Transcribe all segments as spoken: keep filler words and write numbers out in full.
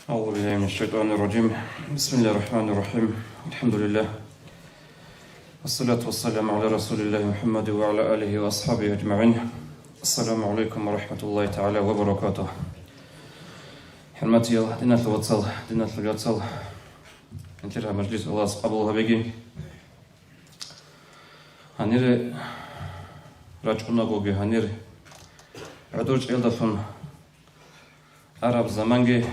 أعوذ بالله من الشيطان الرجيم. بسم الله الرحمن الرحيم. الحمد لله. والصلاة والسلام على رسول الله محمد وعلى آله وأصحابه أجمعين. السلام عليكم ورحمة الله تعالى وبركاته. ХӀурматиял диналъул вацал, диналъул яцал, гьанир гьаб мажлис Аллагьас къабул гьабеги. Гьанире рачӀунагоги, гьанир гӀодор чӀеялдалъун араб заманги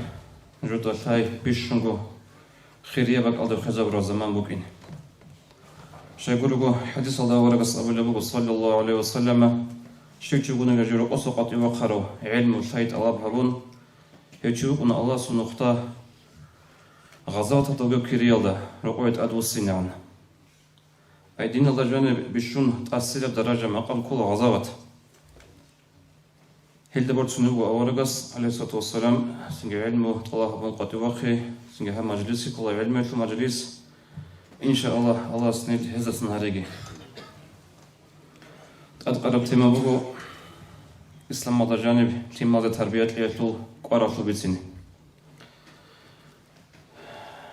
журда лъай бищунго хирияб бакӀалда хвезабураб заман букӀин. Щайгурелъул хӀадисалда аварагас абулеб буго, саллаллагьу гӀалайгьи ва саллама, щив чи вугониги жо рокъоса къватӀив вахъарав, гӀелму лъай тӀалаб гьабун, гьев чи вукӀуна Аллагьасул нухда гъазаваталда вугеб кириялда рокъове тӀадвуссинегӀан. Ай диналда жаниб бищун тӀасираб даража-макъам ккола гъазават. Гьелда борцун вуго аварагас, гӀалайгьиссалату вассалам, цинги гӀелму тӀалаб гьабун къватӀив вахъи, цинги гьаб мажлис ккола гӀелмуялъул мажлис. Иншааллагь, Аллагьас нилъ гьезасан гьареги. ТӀадкъараб тема буго исламалда жаниб лъималазе тарбия кьеялъул кӀваралъул бицине.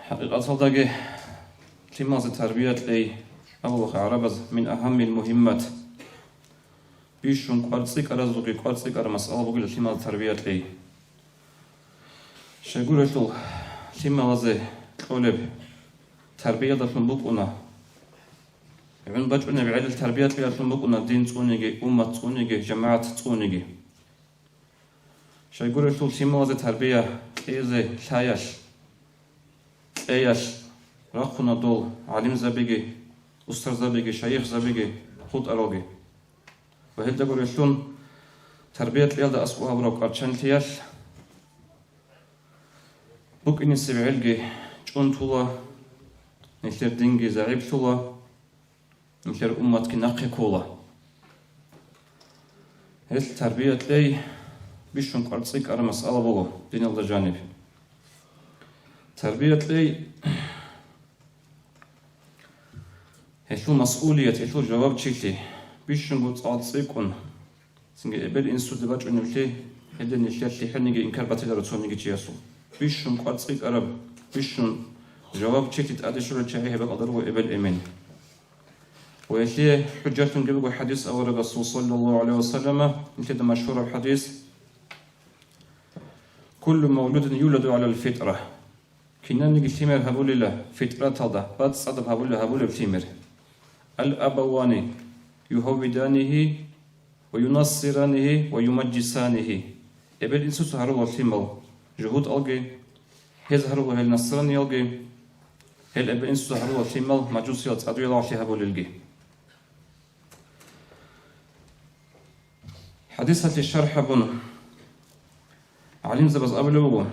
ХӀакъикъаталдаги лъималазе тарбия кьей абулаха гӀарабаз мин агьаммил мугьиммат. Бищун кӀвар цӀикӀкӀаразулги кӀвар цӀикӀкӀараб масъала бугила лъималазе тарбия кьей. Щайгурелъул лъималазе кьолеб тарбиялдалъун букӀуна. ГӀун бачӀунеб гӀелил тарбия кьеялъун букӀуна дин цӀуниги, уммат цӀуниги, жамагӀат цӀуниги. Щайгурелъул лъималазе тарбия кьезе лъаялъ, кьеялъ рахъуна дол гӀалимзабиги, устарзабиги, шайихзабиги, хутӀаралги. Ва гьелдагурелъун тарбия кьеялда аскӀоб гьабураб кӀварчанлъиялъ букӀинисеб гӀелги чӀунтула, нилъер динги загӀиплъула, нилъер умматги нахъе ккола. Гьелъ тарбия кьей бищун кӀвар цӀикӀкӀараб масъала буго диналда жаниб. Тарбия кьей гьелъул масъулият, гьелъул жавабчилъи бищунго цӀал цӀикӀкӀун, цинги эбел-инсуде бачӀунеблъи, гьелде нилъер лъихӀениги инкар батиларо цониги чиясул. Бищун кӀвар цӀикӀкӀараб, бищун жавабчилъи тӀаде щолел чагӀи гьеб бакӀалда руго эбел-эмен. Ва гьелъие хӀужжатлъунги буго хӀадис аварагасул, саллаллагьу гӀалайгьи ва саллама, нилъеда машгьураб хӀадис: «Куллу мавлудин юладу гӀалал фитра». Кинабниги лъимер гьабулила фитраталда, бацӀцӀадаб гьабулеб, гьабулеб лъимер. «Ал-абавани югьаввиданигьи ва юнассиранигьи ва юмаджисанигьи». Эбел-инсуца гьарула лъимал жугьутӀалги, гьез гьарула гьел насраниялги, гьел эбел-инсуца гьарула лъимал мажусиял цӀадуялалъе гьабулелги. ХӀадисалъе шархӀ гьабун, гӀалимзабаз абулеб буго: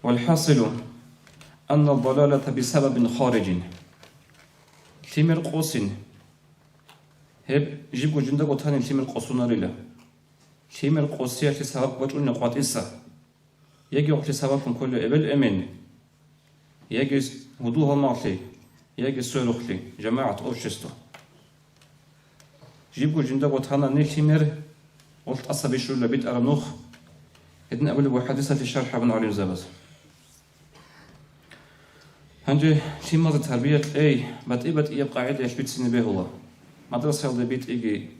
«Валхасилу анна далалата бисабабин хариджин». Лъимер къосин. Гьеб жибго жиндаго танин лъимер къосунарила. Лъимер къосиялъе сабаб бачӀунеб къватӀиса. Яги гьелъие сабаблъун кколев эбел-эмен, яги гьудул-гьалмагълъи, яги сверухълъи, жамагӀат, общество. Жибго жиндаго тана нилъ лъимер, гьелъ тӀаса бищулила битӀараб нух, гьедин абулеб буго хӀадисалъе шархӀ гьабун гӀалимзабаз. Гьанже лъималазе тарбия кьей батӀи-батӀияб къагӀидаялъ бицине бегьула. Мадрасаялде битӀиги,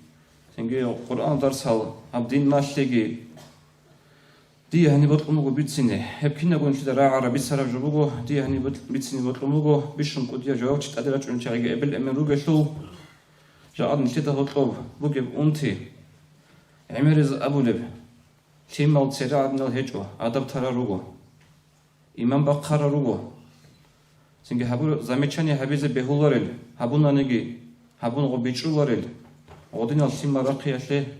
цинги Къуръан дарсал, гьаб дин малъиги, Дие гьаниб бокьун буго бицине. Гьеб кинабго нилъеда рагӀараб бицараб жо буго, дие гьаниб бокь-, бицине бокьун буго, бищун кӀудияб жавабчи тӀаде рачӀунел чагӀиги эбел-эмен ругелъул, жакъа нилъеда гьоркьоб бугеб унти, гӀемераз абулеб, лъимал церагӀадинал гьечӀо, адаб тарал руго. Иман бахъарал руго. Цинги гьабур-, замечание гьабизе бегьуларел, гьабунаниги, гьабун гъо бичӀчӀуларел, гъодинал лъимал рахъиялъе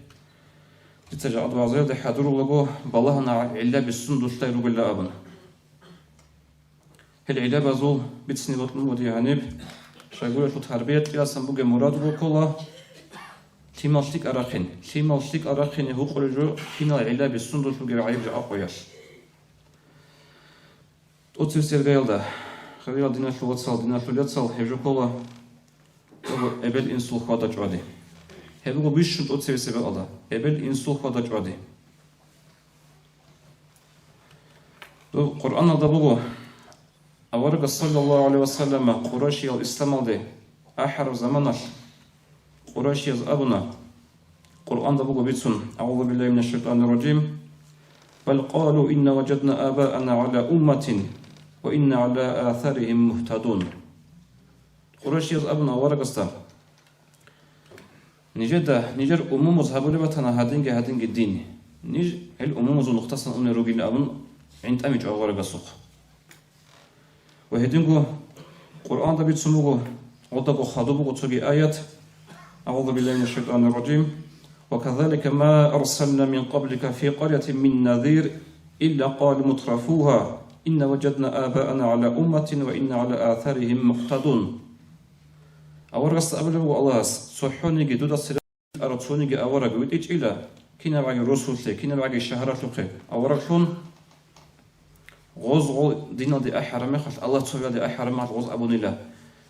дица жакъа вагӀзаялде хӀадурулаго балагьана гӀилла бицун дулъай ругелла абун. Гьел гӀиллабазул бицине бокьун буго дие гьаниб, щайгурелъул тарбия кьеялъан бугеб мурад букӀуна, лъимал лъикӀал рахъин, лъимал лъикӀал рахъине гьукъулеб жо кинал гӀилла бицун дулъ бугеб гӀайиб жакъа къоялъ. ТӀоцебесеб иргаялда, хириял диналъул вацал, диналъул яцал, гьеб жо ккола эбел-инсул хьвада-чӀвади. Гьеб буго бищун тӀоцебесеб бакӀалда, эбел-инсул хьвада-чӀвади. Дов Къуръаналда буго, аварагас, саллаллагьу гӀалайгьи ва саллама, къурайшиял исламалде ахӀараб заманалъ къурайшияз абуна, Къуръанда буго бицун: «АгӀузу биллагьи минаш шайтанир ражим. Бал къалу инна важадна абаана гӀала умматин ва инна гӀала асаригьим мухтадун». Къурайшияз абуна аварагасда: «Нижеда нижер умумуз гьабулеб батана гьадинги-гьадинги дин. Ниж гьел умумузул нухдасан унел ругин», — абун, гӀинтӀамичӀо аварагасухъ. Ва гьединго Къуръанда бицун буго, гъодаго хадуб буго цоги аят: «АгӀузу биллагьи минаш шайтанир ражим. Ва казалика ма арсална мин къаблика фи къарятин мин назир, илла къала мутрафугьа, инна важадна абаана гӀала умматин ва инна гӀала асаригьим мухтадун». Аварагасда абулеб буго Аллагьас: «ЦохӀониги дуда цере арав цониги авараг витӀичӀила, кинабгӀаги росулъе, кинабгӀаги шагьаралъухъе авараглъун, гъоз гъол диналде ахӀараб мехалъ, Аллагь цоялде ахӀараб мехалъ гъоз абунила: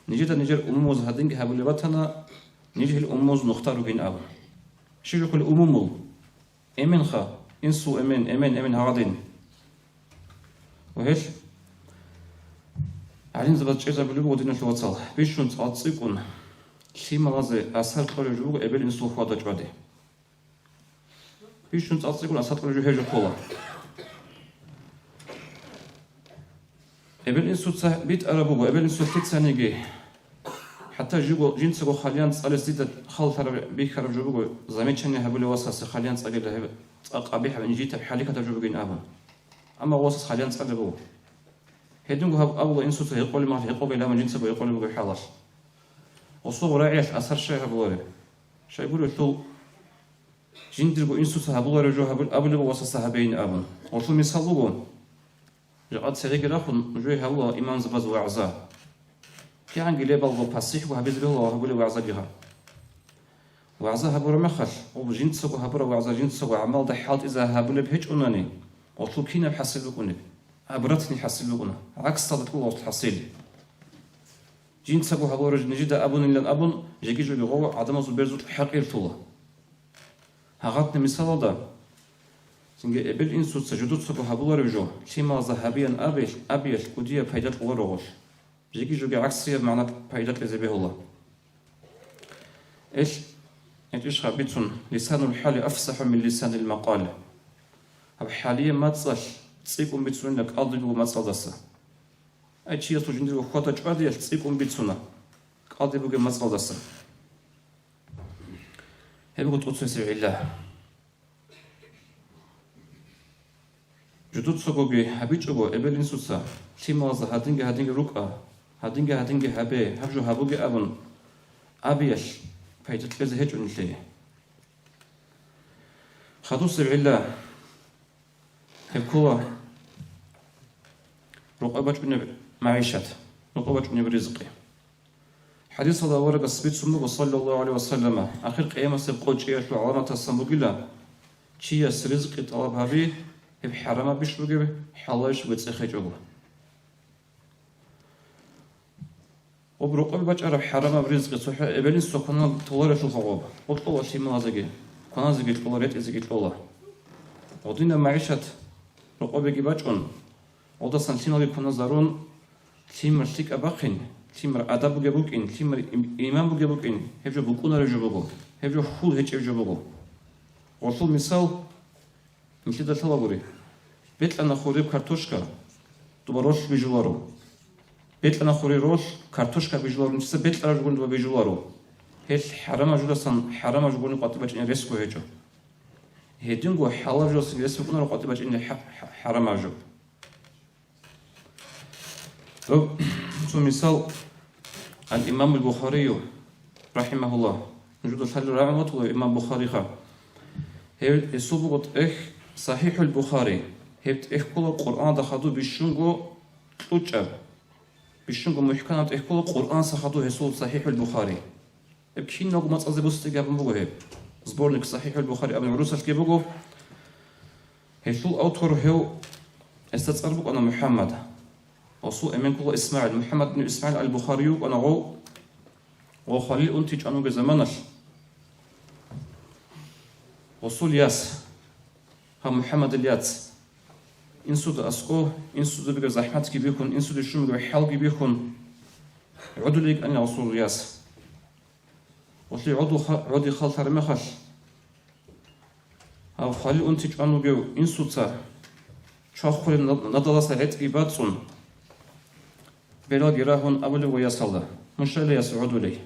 нижеда нижер умумуз гьадинги гьабулеб батана, ниж гьел умумуз нухда ругин», — абун. Щиб жухъули умумул? Эменха, инсул эмен, эмен, эмен гьагъадин. Ва гьел гӀалимзабаз чӀезабулеб буго, диналъул вацал, бищун цӀалцӀикӀкӀун лъималазе асар кьолеб жо буго эбел-инсул хьвада-чӀвади. Бищун цӀалцӀикӀкӀун асар кьолеб жо гьеб жо ккола. Эбел-инсуца битӀараб буго, эбел-инсулъ лъицаниги, хӀатта жиго, жинцаго халиян цӀалес дида халлъараб, бихьараб жо буго, замечание гьабулев васасе халиян цӀалила гьеб цӀакъ къабихӀаб, инжитаб, хӀалихьатаб жо бугин абун. Амма васас халиян цӀалеб буго. Гьединго гьаб абула инсуца гьекъолеб мехалъ гьекъолеб гьабун, жинцаго гьекъолеб бугеб хӀалалъ. Гъосул рагӀиялъ асар щай гьабулареб? Щайгурелъул, жиндирго инсуца гьабулареб жо гьабул-, абулеб васасда гьабейин абун. Гъолъул мисал буго. Жакъа цереги рахун, нужее гьабула имамзабаз вагӀза. КигӀанги лебалго пасихӀго гьабизе бегьула гьабулеб вагӀзаги гьаб. ВагӀза гьабураб мехалъ, гъоб жинцаго гьабураб вагӀза жинцаго гӀамалда хӀалтӀиза гьабулеб гьечӀунани, гъолъул кинаб хӀасил букӀунеб? Обратный хӀасил букӀуна, гӀаксалда кьула гъолъул хӀасил. Жинцаго гьабураб нижеда абунилан абун, жеги-жоги гъов гӀадамазул берзукь хӀакъирлъула. Гьагъадни мисалалда, цинги эбел-инсуца жудуцаго гьабуларев жо, лъималазда гьабиян абел-, абиялъ кӀудияб пайда кьоларо гъолъ. Жеги-жоги гӀаксияб магӀна пайда кьезе бегьула. Эл, гьечӀищха бицун, лисанул хӀали афсахӀу мин лисанил макъал. Гьаб хӀалияб мацӀалъ цӀикӀкӀун бицунила кӀалдиб буго мацӀалдаса. Ай, чиясул жиндирго хьвада-чӀвадиялъ цӀикӀкӀун бицуна, кӀалдиб бугеб мацӀалдаса. Гьеб буго тӀоцебесеб гӀилла. Жудуцагоги гьабичӀого эбел-инсуца, лъималазда гьадинги-гьадинги рукӀа, гьадинги-гьадинги гьабе, гьаб жо гьабуге абун абиялъ пайда кьезе гьечӀо нилъее. Хадусеб гӀилла. Гьеб ккола рокъоб бачӀунеб магӀишат, рокъоб бачӀунеб ризкъи. ХӀадисалда аварагас бицун буго, саллаллагьу гӀалайгьи ва саллама, ахир къиямасеб къо чӀиялъул гӀаламатасан бугила, чияс ризкъи тӀалаб гьаби, гьеб хӀарамабищ бугеб, хӀалалищ бугеб цӀехечӀого. Гъоб рокъобе бачӀараб хӀарамаб ризкъи цохӀо эбел-инсуца кванан толарелъулха гъоб, гъоркьола лъималазеги, кваназеги кьола, ретӀизеги кьола. Гъодинаб магӀишат рокъобеги бачӀун, гъодасан лъималги кваназарун, лъимер лъикӀаб бахъин, лъимер адаб бугеб букӀин, лъимер им-, иман бугеб букӀин, гьеб жо букӀунареб жо буго, гьеб жо хьул гьечӀеб жо буго. Гъолъул мисал, нилъеда лъалагури, бекьана хуриб картошка, дуба ролъ бижуларо. Бекьана хури ролъ, картошка бижуларо, нилъеца бекьараб жугун дуба бижуларо. Гьелъ хӀарамаб жудасан хӀарамаб жугуни къватӀибачӀине ресго гьечӀо. Гьединго хӀалал жудасан рес букӀунаро къватӀибачӀине хӀа-, хӀа-, хӀарамаб жо. Гьеб цо мисал, ал-Имамул Бухарию, рахӀимагьуллагь, нужеда лъалел рагӀун ватула имам Бухариха. Гьев, гьесул буго тӀехь СахӀихӀул Бухари, гьеб тӀехь ккола Къуръанда хадуб бищунго кьучӀаб, бищунго мухӀканаб тӀехь ккола Къуръанса хадуб гьесул СахӀихӀул Бухари. Гьеб киналго мацӀалде бусиги гьабун буго гьеб. Сборник СахӀихӀул Бухари абун гӀурусалъги буго. Гьелъул автор гьев, гьесда цӀар букӀана МухӀаммад. Гьесул эмен ккола ИсмагӀил, МухӀаммад ибн ИсмагӀил ал-Бухарий вукӀана гъов, гъов хвалил унти чӀван вугеб заманалъ. Гьесул яс, гьав МухӀаммадил яц. Инсуда аскӀо, инсуда бугеб захӀматги бихьун, инсуда щун бугеб хӀалги бихьун, гӀодулей йикӀанила гъосул яс. Гъолъие гӀоду ха-, гӀоде халлъараб мехалъ, гьав хвалил унти чӀван вугев инсуца чвахулеб над-, надаласа гӀетӀги бацӀцӀун, белалги рагьун абулеб буго ясалда: «Мун щайила, яс, гӀодулей?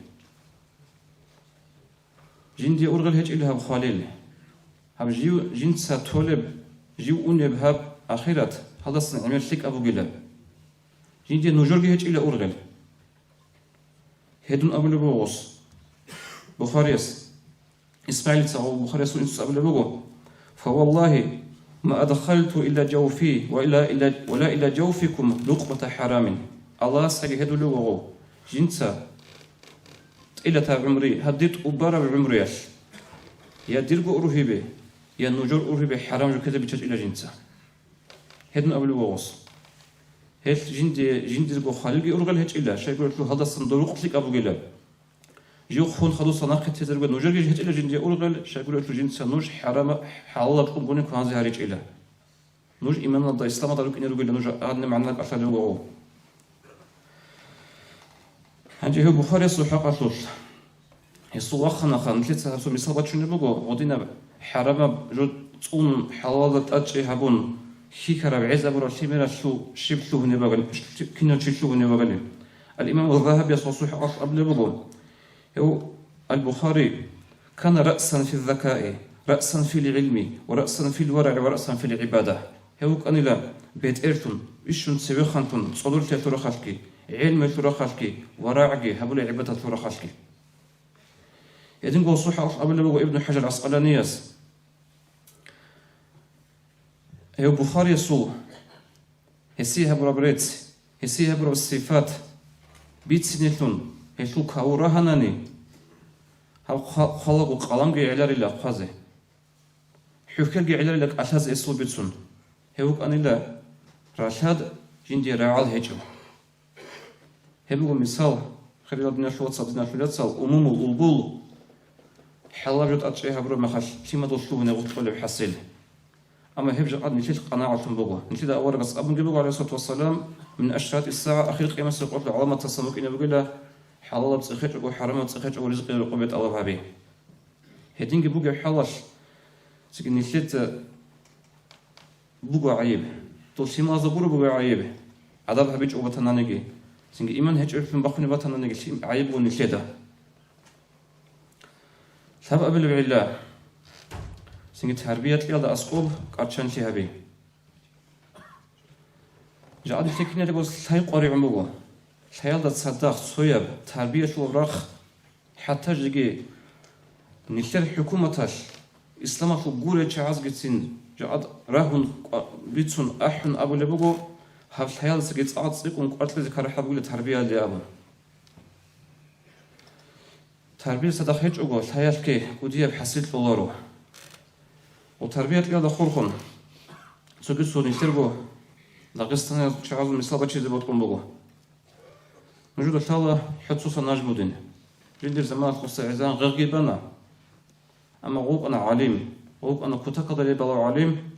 Жиндие ургъел гьечӀила гьаб хвалил. Гьаб жив жинца толеб, жив унеб гьаб ахират, гьалдасан гӀемер лъикӀаб бугилан. Жиндие нужерги гьечӀила ургъел». Гьедин абулеб буго гъос, Бухарияс, ИсмагӀилица гъов Бухариясул инсуца абулеб буго: «Фаваллагьи, ма адхалту илла жавфи ва илла, илла, ва ла илла жавфикум лукъмата хӀарамин». Аллагьасдаги гьедулев вуго, жинца тӀилатаб гӀумру, гьадин тӀубараб гӀумруялъ, я дирго ургьибе, я нужер ургьибе хӀарам жо ккезе биччачӀила жинца. Гьедин абулеб буго гъос. Гьелъ жинде, жиндирго хвалилги ургъел гьечӀила, щайгурелъул гьалдасан дов рукъ лъикӀаб бугилан. Жив хун хадуса нахъе тезе ругел нужерги гьечӀила жиндие ургъел, щайгурелъул жинца нуж хӀарама-, хӀалалаб кьун гуни кваназе гьаричӀила. Нуж иманалда, исламалда рукӀине ругила нуж гьадинаб магӀна кӀалъалев вуго. Гьанже гьев Бухариясул хӀакъалъулъ. Гьесул ваханаха, нилъеца гьасул мисал бачунеб буго, гъодинаб хӀарамаб жо цӀун, хӀалалда тӀадчӀи гьабун, хьихьараб гӀезабураб лъимералъул щиб лъугьунеб багали, кинав чи лъугьунеб багали. Ал-Имам Загьабияс гьасул хӀакъалъулъ абулеб буго, гьев Ал-Бухари: «Кана раъсан фи закаи, раъсан фил гӀилми, ва раъсан фил варагӀи, ва раъсан фил гӀибада». Гьев вукӀанила бетӀерлъун, ишшун цевеханлъун, цӀодорлъиялъул рахъалъги, гӀелмуялъул рахъалъги, варагӀги гьабулеб гӀибадаталъул рахъалъги. Гьединго гьасул хӀакъалъулъ абулеб буго Ибн ХӀажар ГӀаскъаланияс, гьев Бухариясул гьесие гьабураб рецц, гьесие гьабураб сипат бицинелъун гьелъул каву рагьанани, гьаб хъа-, хъвалаго къаламги гӀеларила хъвазе, хӀухьелги гӀеларила кӀалъазе эсул бицун. Гьев вукӀанила ралъад жиндие рагӀал гьечӀо. Гьеб буго мисал, хириял диналъул вацал, диналъул яцал, умумул, улбул, хӀалалаб жо тӀадчӀи гьабураб мехалъ лъимадул лъугьуне гъоркьолеб хӀасил. Амма гьеб жакъа нилъелъ къанагӀалъун буго. Нилъеда аварагас абунги буго, гӀалайгьиссалату вассалам, мин ашратис сагӀа, ахир къиямасеб къоялъул гӀаламатасан букӀине бугила, хӀалалаб цӀехечӀого, хӀарамаб цӀехечӀого ризкъи рокъобе тӀалаб гьаби. Гьединги бугеб хӀалалъ, цинги нилъеца буго гӀайиб. Дол лъималазда гуро буго гӀайиб. ГӀадаб гьабичӀого батананиги, цинги иман гьечӀеблъун бахъуни батананиги лъим-, гӀайиб буго нилъеда. Лъабабилеб гӀилла, цинги тарбия кьиялда аскӀоб кӀарчанлъи гьаби. Жагьадилъе киналго лъай къваригӀун буго. Лъаялда цадахъ цояб тарбиялъул рахъ, хӀатта жеги нилъер хӀукуматалъ исламалъул гурел чагӀазгицин жагьад рагьун къва-, бицун ахӀун абулеб буго, гьаб лъаялдасаги цӀакъ цӀикӀкӀун къваркьизе ккараб бугила тарбиялде абун. Тарбия цадахъ гьечӀого, лъаялъги кӀудияб хӀасил кьоларо. Ва тарбия кьиялда хурхун, цоги цо нилъерго Дагъистаналъул чагӀазул мисал бачизе бокьун буго. Нужеда лъала ХӀоцуса Нажмудин. Жиндир заманалъ гъосда гӀезегӀан гъегги бана. Амма гъов вукӀана гӀалим, гъов вукӀана кутакалда лебалав гӀалим.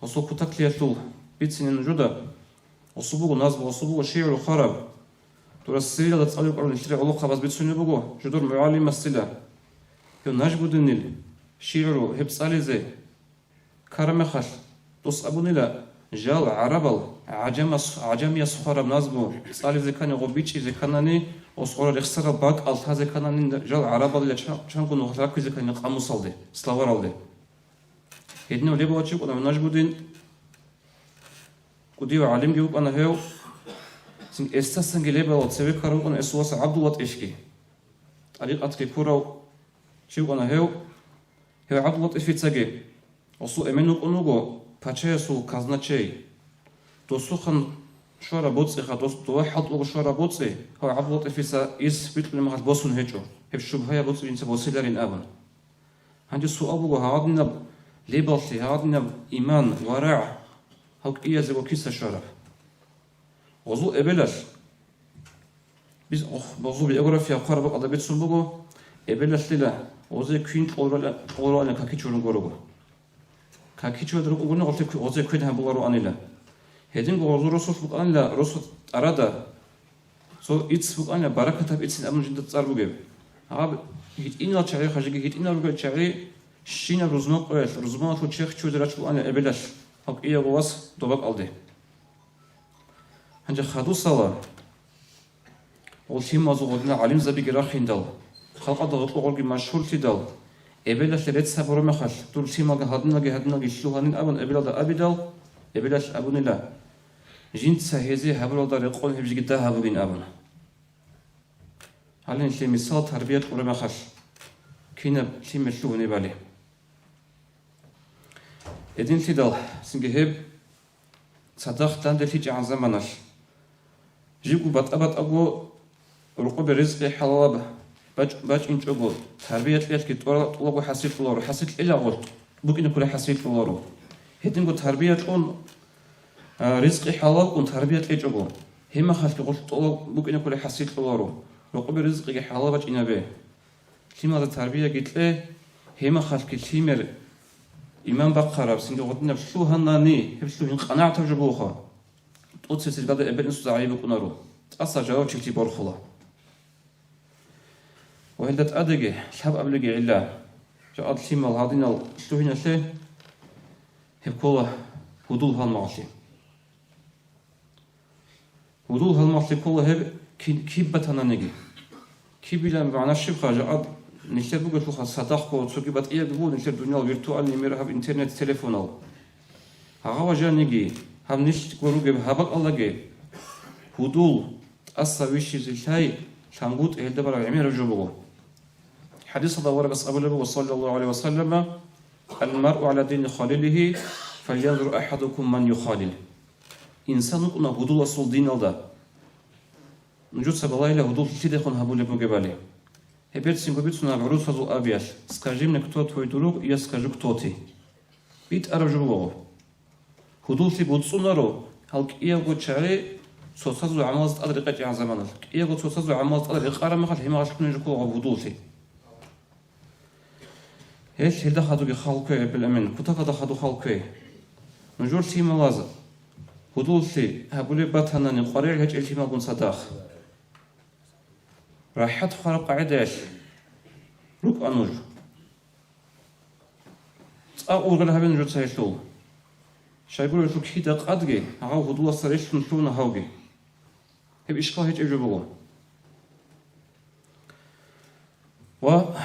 Гъосул кутаклъиялъул бицине нужеда, гъосул буго назму, гъосул буго шигӀру хвараб. Дура Сириялда цӀалулел нилъер гӀолохъабаз бицунеб буго жидер мугӀалимасдила. Гьев Нажмудинил шигӀру гьеб цӀализе ккараб мехалъ, дос абунила, жал гӀарабал гӀажамас-, гӀажамияс хвараб назму цӀализе ккани, гъоб бичӀчӀизе кканани, гъос гъора рехсарал бакӀал лъазе кканани, жал гӀарабалила чан-, чанго нух раккизе ккани къамусалде, словаралде. Гьединав лебалав чи вукӀана Нажмудин, кӀудияв гӀалимги вукӀана гьев. Цин эсдасанги лебалав цеве ккарав вукӀана эсул вас ГӀабдуллатӀифги. ТӀарикъатги ккурав чи вукӀана гьев. Гьев ГӀабдуллатӀифицаги гъосул эмен вукӀун вуго пачаясул казначей. Досухъан щвараб боцӀиха, дос-, дова хӀалтӀулго щвараб боцӀи, гьав ГӀабдуллатӀифица ирс бикьулеб мехалъ босун гьечӀо, гьеб шубгьаяб боцӀи жинца босиларин абун. Гьанже суал буго, гьагъадинаб лебаллъи, гьагъадинаб иман, варагӀ гьав кӀиязего киса щвараб? Гъозул эбелалъ, бис-, гъозул биография хъвараб бакӀалда бицун буго, эбелалъила гъозе квин кьоларал-, кьоларалъула какичурун гурого. Какичуялда рукӀунгуни гъорлъе кве-, гъозе квен гьабулароанила. Гьединго гъозул росулъ букӀанила росу тӀарада, цо ицц букӀанила, баракатаб иццин абун жинда цӀар бугеб. Гьаб гьитӀинал чагӀи, хажиги гьитӀинал ругел чагӀи, щинаб рузман къоялъ, рузманалъул черх чуязе рачӀун букӀанила эбелалъ, гьав кӀиявго вас добакӀалде. Гьанже хадусала, гъол лъималазул гъодинал гӀалимзабиги рахиндал, халкъалда гьоркьор гъорги машгьурлъидал, эбелалъе рецц гьабураб мехалъ, дур лъималги гьадиналги гьадиналги лъугьанин абун эбелалда абидал, эбелалъ абунила: «Жинца гьезие гьабуралда рекъон гьеб жеги дагь гьабугин», – абун. Гьале нилъее мисал, тарбия кьураб мехалъ кинаб лъимер лъугьунебали. Гьединлъидал цинги гьеб цадахъ данделъичӀебгӀан заманалъ, живго батӀа-батӀаго рокъобе ризкъи хӀалалаб бачӀ-, бачӀинчӀого, тарбия кьеялъги тӀола-, тӀолаго хӀасил кьоларо, хӀасил кьелаго букӀине кколеб хӀасил кьоларо. Гьединго тарбия кьун, а, ризкъи хӀалалаб букӀун тарбия кьечӀого, гьеб мехалъги гъолъ тӀола букӀине кколеб хӀасил кьоларо, рокъобе ризкъиги хӀалалаб бачӀинабе. Лъималазда тарбияги кье, гьеб мехалъги лъимер иман бахъараб, цинги гъодинаб лъугьанани, гьеб лъугьин къанагӀатаб жо бугоха. ТӀоцебесеб иргаде эбел-инсуда гӀайиб букӀунаро, тӀаса жавабчилъи борхула. Ва гьелда тӀадеги лъабабилеги гӀилла, жакъа лъимал гьадинал лъугьиналъе, гьеб ккола гьудул-гьалмагълъи. Гьудул-гьалмагълъи ккола гьеб ки-, киб батананиги. Кибилан магӀна щибха, жакъа нилъер бугелъулха цадахъго цоги батӀиябги буго нилъер дуниял виртуальный мир, гьаб интернет, телефонал. Гьагъав жаниги, гьаб нилъго ругеб гьаб бакӀалдаги, гьудул, тӀаса вищизе лъай, лъангутӀи гьелда бараб гӀемераб жо буго. ХӀадисалда аварагас абулеб буго, саллаллагьу гӀалайгьи ва саллама: «Ал-маръу гӀала дини халилигьи, фальянзур ахӀадукум ман юхалил». Инсан вукӀуна гьудуласул диналда. Нужеца балагьила гьудул лъидехун гьабулеб бугебали. Гьеб берцинго бицуна гӀурусазул абиялъ: «Скажи мне, кто твой друг, и я скажу, кто ты». БитӀараб жо буго. Гьудуллъи буцӀцӀунаро, гьал кӀиявго чагӀи цоцазул гӀамалаз тӀад рекъечӀебгӀан заманалъ. КӀиявго цоцазул гӀамалаз тӀад рекъараб мехалъ, гьеб мехалъ ккунеб жо ккола гьудуллъи. Гьелъ гьелда хадуги хал ккве, гьеб белъамин, кутакалда хадуб хал ккве. Нужер лъималаз гьудуллъи гьабулеб батанани, къваригӀел гьечӀел лъималгун цадахъ. РахӀат хвараб къагӀидаялъ рукӀа нуж. ЦӀакъ ургъел гьабе нужеца гьелъул. Щайгурелъул кида къадги гьав гьудуласда релълъун лъугьуна гьавги. Гьеб ишкал гьечӀеб жо буго. Ва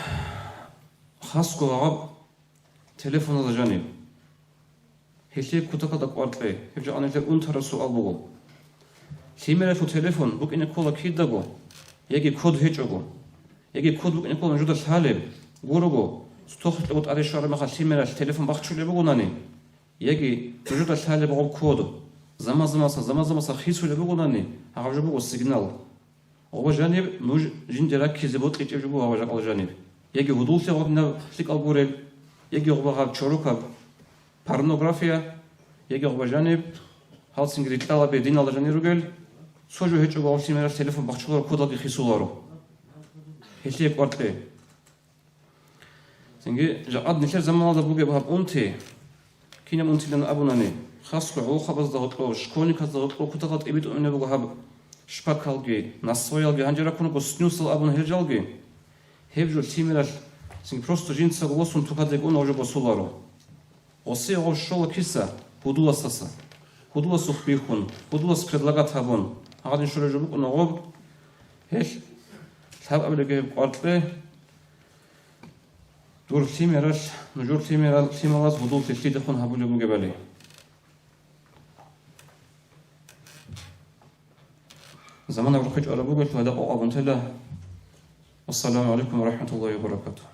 хасго гьаб телефоналда жаниб. Гьелъие кутакалда кӀвар кье, гьеб жо гьанилъер унтараб суал буго. Лъимералъул телефон букӀине ккола кидаго, яги код гьечӀого, яги код букӀине ккола нужеда лъалеб, гурого, цо тохлъого тӀаде щвараб мехалъ лъимералъ телефон бахчулеб бугонани, яги нужеда лъалеб гъоб код заман-замаса, заман-замаса хисулеб бугонани, гьаб жо буго сигнал. Гъоба жаниб нуж жинде раккизе бокьичӀеб жо буго гьаб жакъала жаниб. Яги гьудуллъи гъодинаб лъикӀал гуреб, яги гъоба гьаб чорокаб порнография, яги гъоба жаниб гьалцинги рикьалаби диналда жанир ругел, цо жо гьечӀого гьав лъимералъ телефон бахчуларо, кодалги хисуларо. Гьелъие кӀвар кье. Цинги жакъад нилъер заманалда бугеб гьаб унти, кинаб унтилан абунани, хасго гӀолохъабазда гьоркьоб, школьниказда гьоркьоб кутакалда тӀибитӀунеб буго гьаб шпакалги, наслоялги, гьанже раккун руго снюсал абун гьел жалги. Гьеб жо лъимералъ, цинги просто жинцаго восун тукаде кӀун гьав жо босуларо. Гъосие гъов щола киса? Гьудуласдаса. Гьудуласухъ бихьун, гьудулас предлагат гьабун, гьадин щолеб жо букӀуна гъоб. Гьелъ лъабабилеб гьеб кӀвар кье, дур лъимералъ, нужер лъимерал-, лъималаз гьудуллъи лъидехун гьабулеб бугебали. Замана бурхичӀараб бугелъул гьадакъа къвабун тела. Ассаламу гӀалайкум ва рахӀматуллагьи ва баракатугьу.